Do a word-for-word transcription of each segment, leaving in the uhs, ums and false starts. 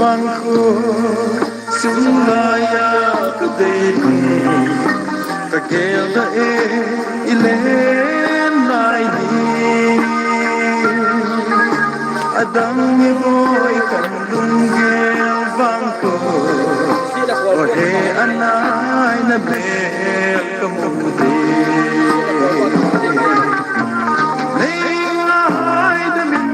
Vangkho sung laiya kadei ni, kagel da e, ilen lai ni. Adang ni boi kan lunggel vangkho, o he anai na bel kamu de. Nei ngai da min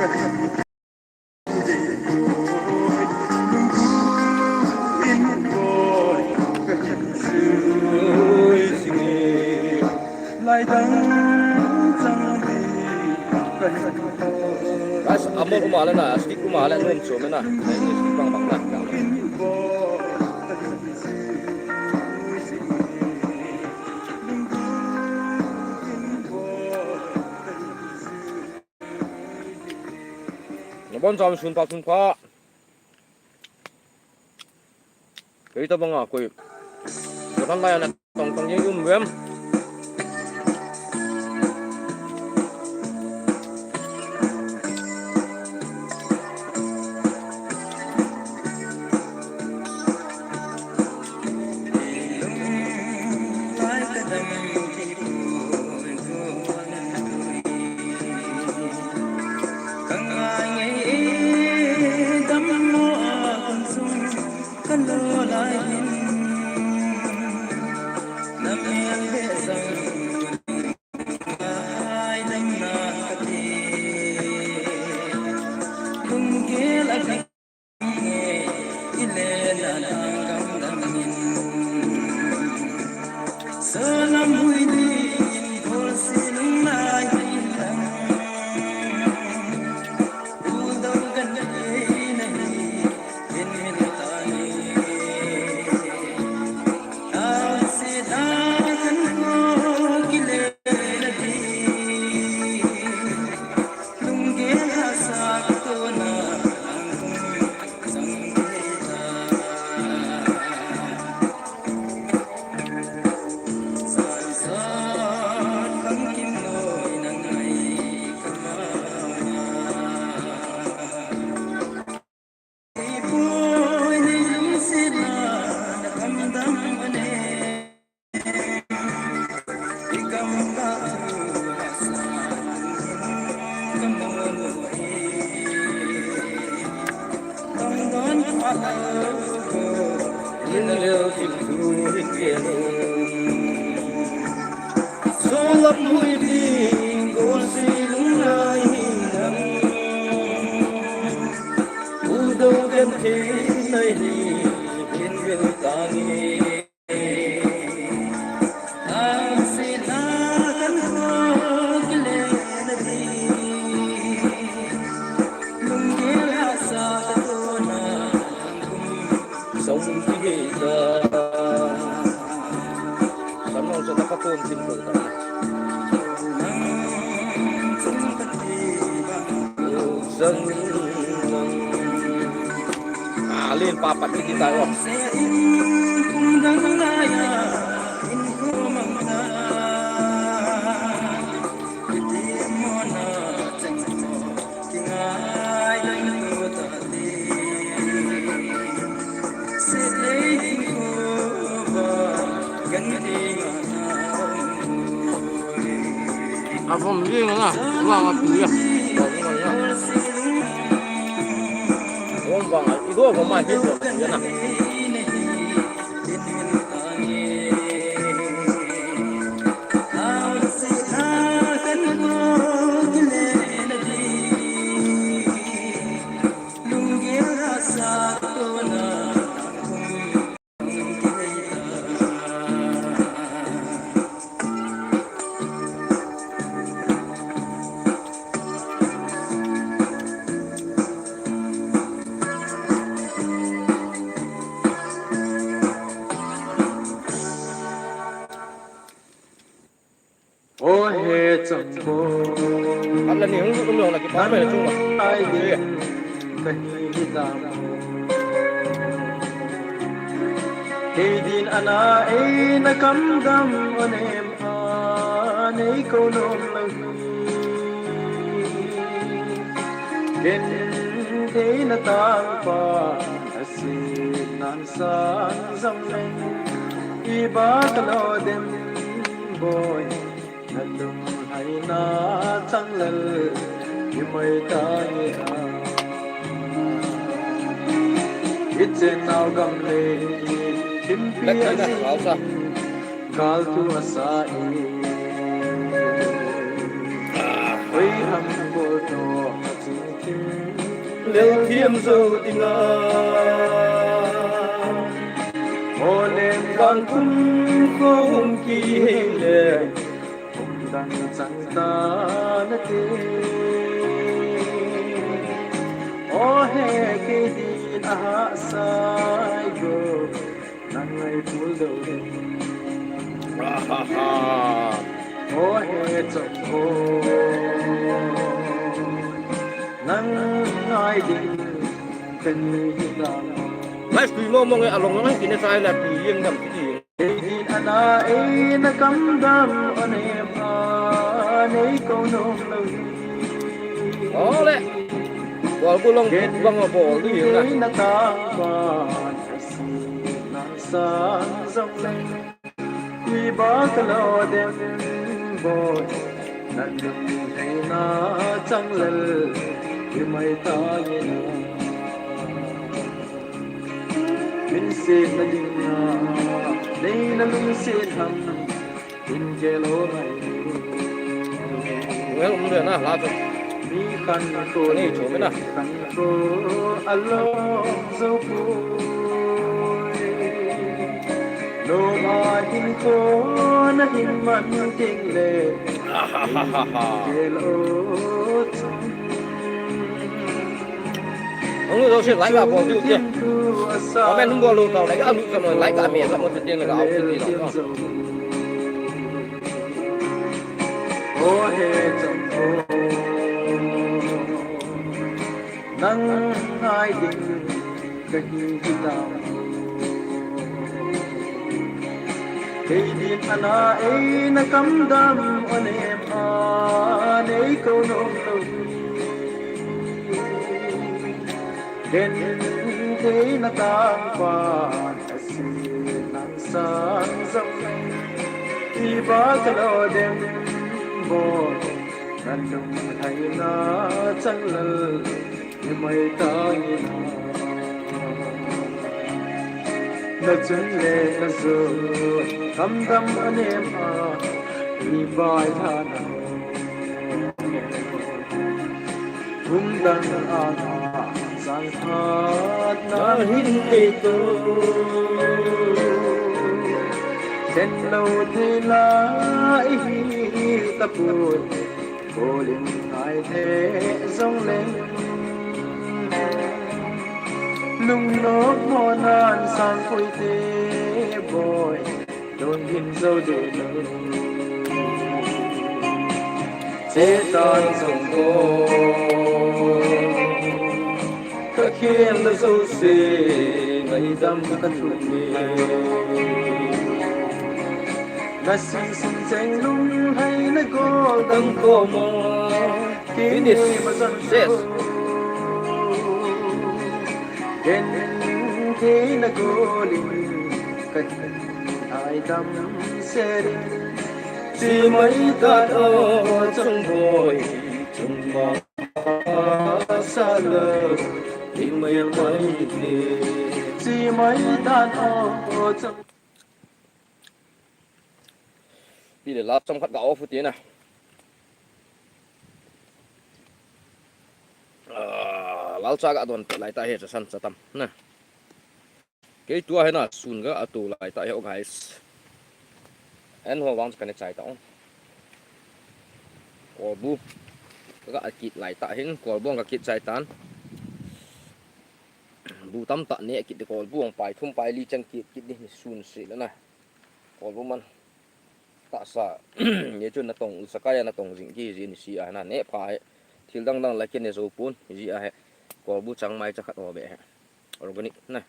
Guys, amol uma le na, stick uma le nun chu me na. Stick bang bang na. Nabon cham sun pa sun pa. Kei tabang a koi. Kotan lai ana tong tong jeng um vem. Alin papat kiti tayo. Abom jing na, wa wa pu ya. Bom bang, ido bom ma hit ya na. O he changbo. Ala ni hung um lo na ki pa me chu. Ai de. Kahi dam. Kei din ana ei na kam dam o nem a nei ko nom lo. Ken dei na tang pa. Sinan sang jam le, iba kalo dem boi, na lung hai na chang lal, imai ta ni a. Ichen nau gam le, kimpi a si, kal tu asa e. Oi ham ko to, Lel thiam zo dinga. Ho lem lang kum kho hung kihei le. Hung dang chang ta na te. O he kei din a ha sai go. Nang ngai pul do. Ahaha. O he chang go. Nang ngai din kan ni hi dang. Ngai sui mo mo ngai along ngai kine sai la tu yeng dam ki. Ei din ana ei na kam dam o ne pa nei ko nom lo hi. Ole. Bol bu long bang bol di na. Ei na kam ban asi na sang zong le. Iba ka lo dem boy. Nan lung hei na chang lel. Imai ta ye na. Min se na ding na. Nei na lung se tham. In ke lo mai. Well, um de na la to. Mi khan ko nei cho me na. Khan ko a lo zo ko. Lo ma hin ko na hin man ding le. Ahahaha. Ke lo cho. Hung lo se like a bol diu te. Comment hung bol lo tau like a lu ka mo like a me ka mo te teng le ka au te ti lo. O he chang o. Nang ngai ding ka hi hi ta. Kei din ana ei na kam dam o ne ma nei ko nom lo. Ken thei na tang pan a si nang sang zong. Iba ka lo dem boy. Na lung hai na chang lal. Imai ta ina. Na chun le na zo. Kam dam a nem a. Ibai ha na. Hung dang anga sang phat na hin ei to. Sen lo thei la i hi ta put. Kolin ngai the zong leng. Lung nok mo nan sang pui te boy. Don hin zo de lo. Setan zong ko. Ka khen na zo se. Ngai dam ka thu ni. Na sing sing cheng lung hai na gol dang ko mo. Finish. Yes. Ken thei na gol in ka hai dam se ri. Chi mai ta to chung boy chung ma sa lo. Chi mai mai ni. Chi mai ta to chung Pi le lap chom khat ga off u ti na. Ah, lal cha ga don pe lai ta he cha san cha tam na. Kei tua he na sun ga atu lai ta he o guys. En ho wang ka ne chai ta o. Kolbu. Ga kit lai ta hin kolbu ga kit chai tan. Bu tam ta ne kit de kolbu ang pai thum pai li chang kit kit ni sun si la na. Kolbu man. Tahsa, ye chu na tong, u sakai a na tong jing ki jin si a na ne pha he. Thil dang dang la ke ne zo pun, ji a he. Kolbu chang mai cha khat o be he. Organic na.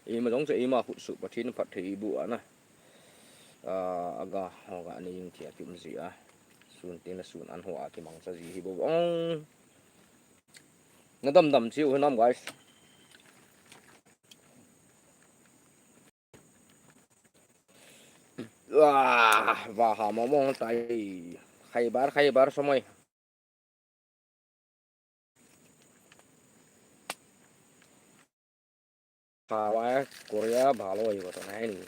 Ima jong cha ima khut su Pathen phat thei bu a na. A, aga, ho ga ni jing thia ki um ji a. Sun te na sun an ho a ki mang cha ji hi bo bong. Na dam dam chiu nam guys. Wah, wah, ha, mo, mo, tai. Khaibar, Khaibar, somoi. Ha, wah, Korea, bhalo, yu, to, nai, ni.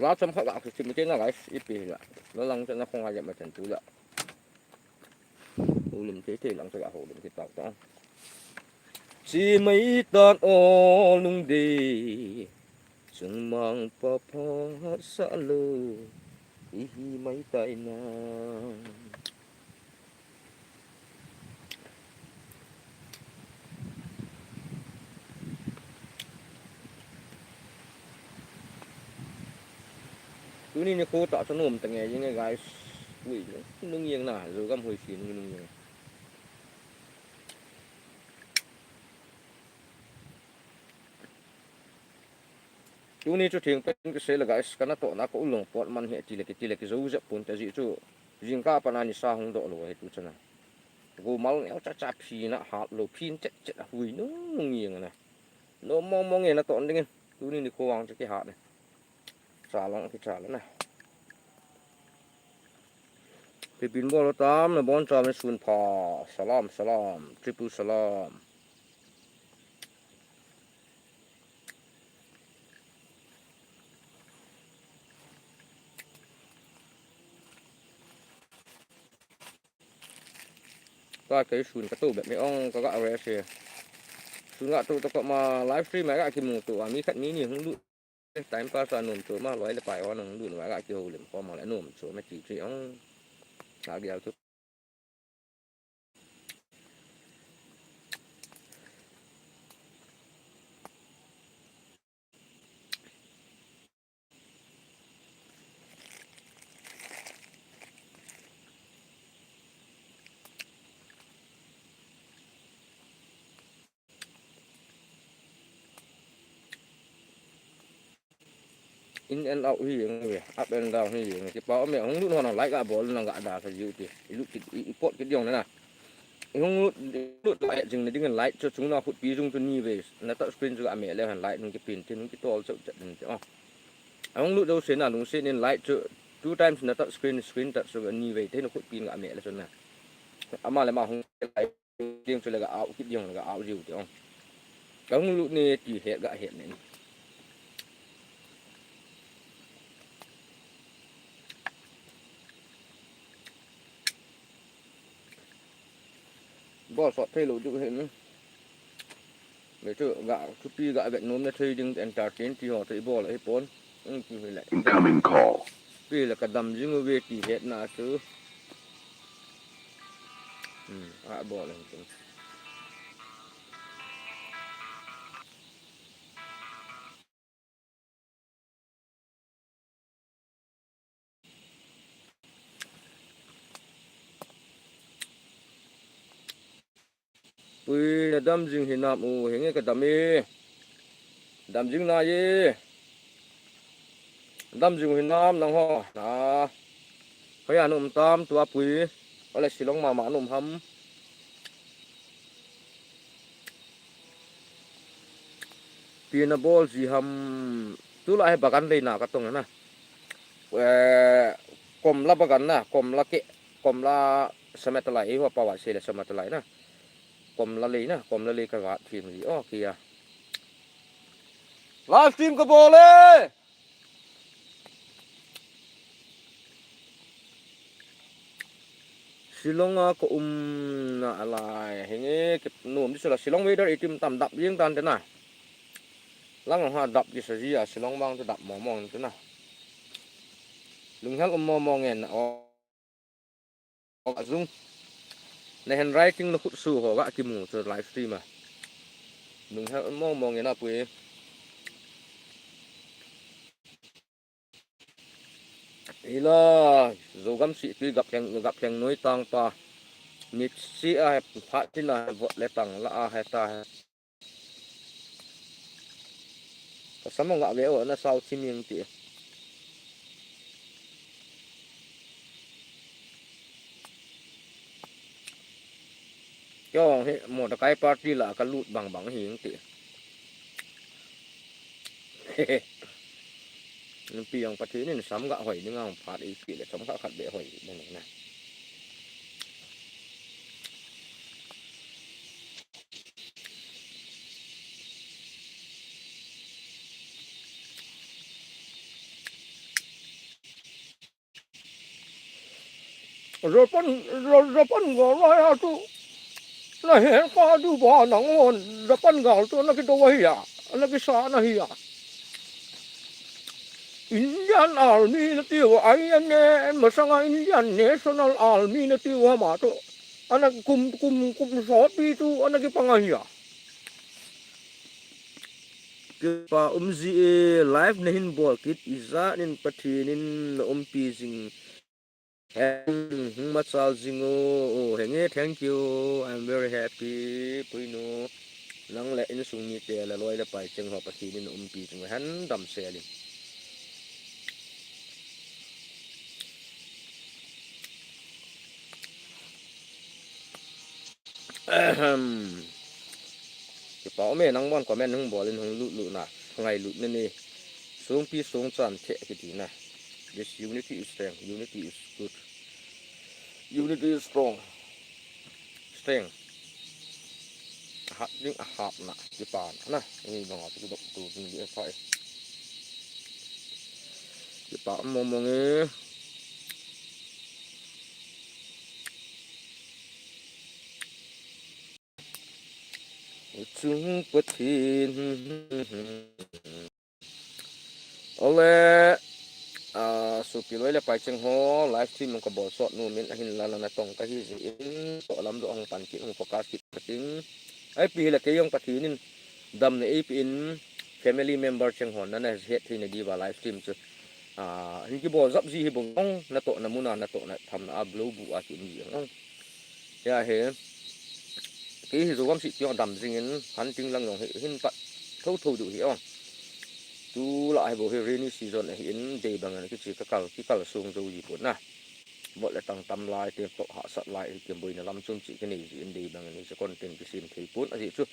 La cham khat ga kisim te na guys, ipi la. La lang te na khong a jam ma chan tu la. Houlim te te lang te ga houlim te ta ta. Chi mai tan o lung de. Sung mang pa pha sa lo. Ihi mai tai na. Tuni nikho tah chu nom ta nge jing e guys. Ui, nung jeng na, Zogam hoi si nung jeng. Tuni chu thing pen kisei le guys, kana toh na ka ulong pot man hi ti le ki ti le ki zo jep pon ta ji chu. Jingkah a pat a nisa hung doh lou ahi tu chana. Gomal neo cha cha phin a hat lou, phin chet chet a hui nung nung jeng a na. Nom mong mong e na ton ding in. Tuni nikho vang chu kihat e. Cha long kicha le na. Pipin bol tam na bon cha me sun pha. Salam, salam. Triple salam. Ka kei sun ka tu bep me ong ka ga rest e. Sun ga tu to ko ma live stream a ga kimu tu a mi khat mi ni hung lut. Time pass a nom tu ma loi le pai on hung lut ma ga kihoulim ko ma le nom chu ma chi chi ong. Ka gi au tu. In and out hi jeng ve, up and down hi jeng. Kipa um e, hung lut hon like a bol na ga da sa jiu ti. I lut kit, i, i pot kit jong na. I hung lut, lut la jing na ding light chu chung na khut pi jung chu ni ve. Na touch screen chu ga me le han light hung kipin tin hung kitol chau chat din ti. Oh. Hung lut do se na lung se nin light chu two times na touch screen, screen touch chu ni ve te na khut pin ga me le chu na. Ama le ma hung light Ding chu le ga au, kit ding le ga au jiu ti ong. Ka hung lut ni ti het ga het nin. Bol sot thei lou diu hin. Me chu ga thupi ga vet nom na thei ding entertain ti ho thei bol hi pon. Pi le. Incoming call. Pi le ka dam jing uve ti het na chu. Hmm, a bol hin. Pui na dam jing hinam u, henge ka dam e. Dam jing na e. Dam jing hinam nang ho. Na. Hoiya na um tam tua Pui. Ole Shillong mama na um ham. Pi na bol ji ham. Tulai he bagan lei na ka tong na. Eh, komla bagan na, komla ke, komla sametalai, eh, ho pawa sele sametalai na. Komla lei na, komla lei ka gat thim ji. Oh, kia. Live stream ka bol e. Shillong a ka um na alai. Henge, ki nom di sula Shillong weather itim tam dap jing tan te na. Lang ha dap ki sa ji a Shillong bang te dap mong mong te na. Lunghel um mong mong ngen na. O. Ga zung. Na handwriting na khut su ho ga kimu chu live stream a. Nung hel mong mong ina Pui. Ila, Zogam si Pui gap leng, gap leng noi tang pa. Mit si a he phat tin a he vot le tang la a he ta he. Ka samong ga ve o na sau chiming ti. Kyo hi mo da kai party la ka lut bang bang hi ti. Numpi jong Pathen in sam ga hoi ding a hung phat ipi le chomkhat khat beh hoi ding na. Japan, Ja-, Japan gal lai a chu. Na he ka du ba nang on, Japan gal chu na kido ahi a. Na kisa na hi a. Indian Army na tiu, I N A masanga Indian National Army na tiu ama chu. Ana kum, kum, kum sopi chu, ana kipang ahi a. Kipa um ji e, live na hin bol kit, ijat in Pathen in na umpi jing. Hen, hung machal jing o, o, henge, thank you, I'm very happy, Puinu. Nang le insung mite le loi le pai cheng ho Pathen in na umpi jing hen, damsel in. Ahem. Kipa um e, nangman comment hung bol in hung lut lut na, ngailut na ni. Songpi songchan the kiti na. This unity is strength. Unity is good. Unity is strong. Strength. Hat ding a hat na. Kipa na. Ni banga tu dok tu ding di a fai. Kipa um mong mong e. Chung Pathen. Ole, a, sopi loi le pai cheng ho, live stream ka bol sot nu min ahin la la na tong ka hi ji in, to lam do hung pan kit, hung focus kit ka ting. Ai pi hi la kei jong Pathen in, dam na ei pi in, family member cheng ho na na het thei na di va live stream chu. A, hin ki bol jap ji hi bong ong, na to na muna, na to na tham na a blow bu a ki um ji ong. Ya he. Kei hi Zogam si tiong dam jing in, hunting lang jong hi, hin pat tho tho du hi ong. Tu la hi bo hi rainy season hi in, dei bang an ki chi ka kal, ki kal sung zo ji put na. Bot le tang tam lai, te to ha sat lai, ki boi na lam chum chi ki nei ji in, dei bang an hi sa content ki sim thei put, a ji chu.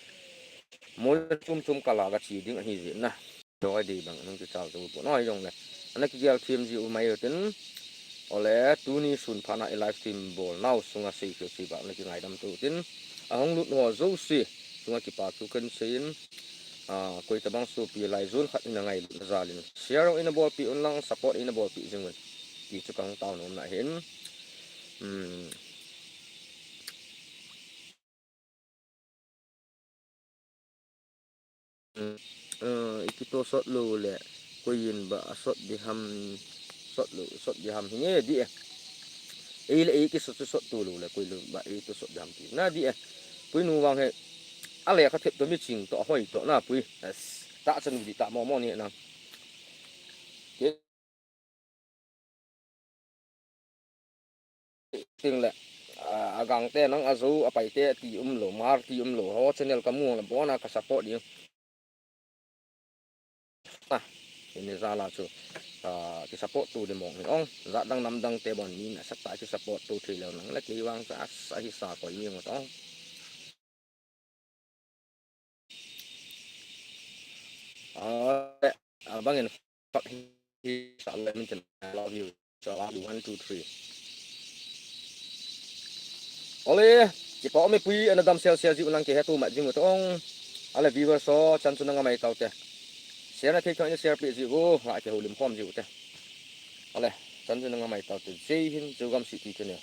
Mol chum chum ka la ka chi ding ahi ji na. Doi dei bang nung ki chal to pon. Oi jong le. Ana ki gel thim ji u mai u tin. Ole tuni sun pha na i live stream bol nau sunga sei kyo chi ba na ki ngaidam to tin. A hung lut ho zo si. Sunga kipa thu kan sei in. A, koi tabang sopi lai zon khat in a ngailut na jal in. Share in a bol pi un lang support in a bol pi jing un. Ti chu ka hung tao nom na hin. Hmm. Eh, i kito sot lou le, koi in ba a sot di ham, sot lou, sot di ham hi nge di e. Ei le ei ki sot, sot tu lou le, koi lou ba ei tu sot di ham ti. Na di e. Puinu vang he, a le ka thep to mi ching to, a hoi to na pui. Yes. Ta chan di ta mo mo ni na. Ke ting le, a, a gang te nang a zo a pai te ti um lou, mar ti um lou, ho channel ka mu le bon a ka support ding. Ah, ini za la chu, a, ki support tu di mong ni ong, za dang nam dang te bon ni na sa ta ki support tu thei lou nang le kei vang sa, sa hi sa ko ni ngot ong. Ah, abang in fak hi sa le min chen I love you. So, I love you. One, two, three. Ole, kipa ome pui, ana dam sel sel ji u nang ke he tu mat jing u tong. Ale viewer so, chan chu nang amai tau te. Share na thei thoi na share pi ji u, ha ke holim khom ji u te. Ale, chan chu nang amai tau te. Jai Hind, Zogam City channel.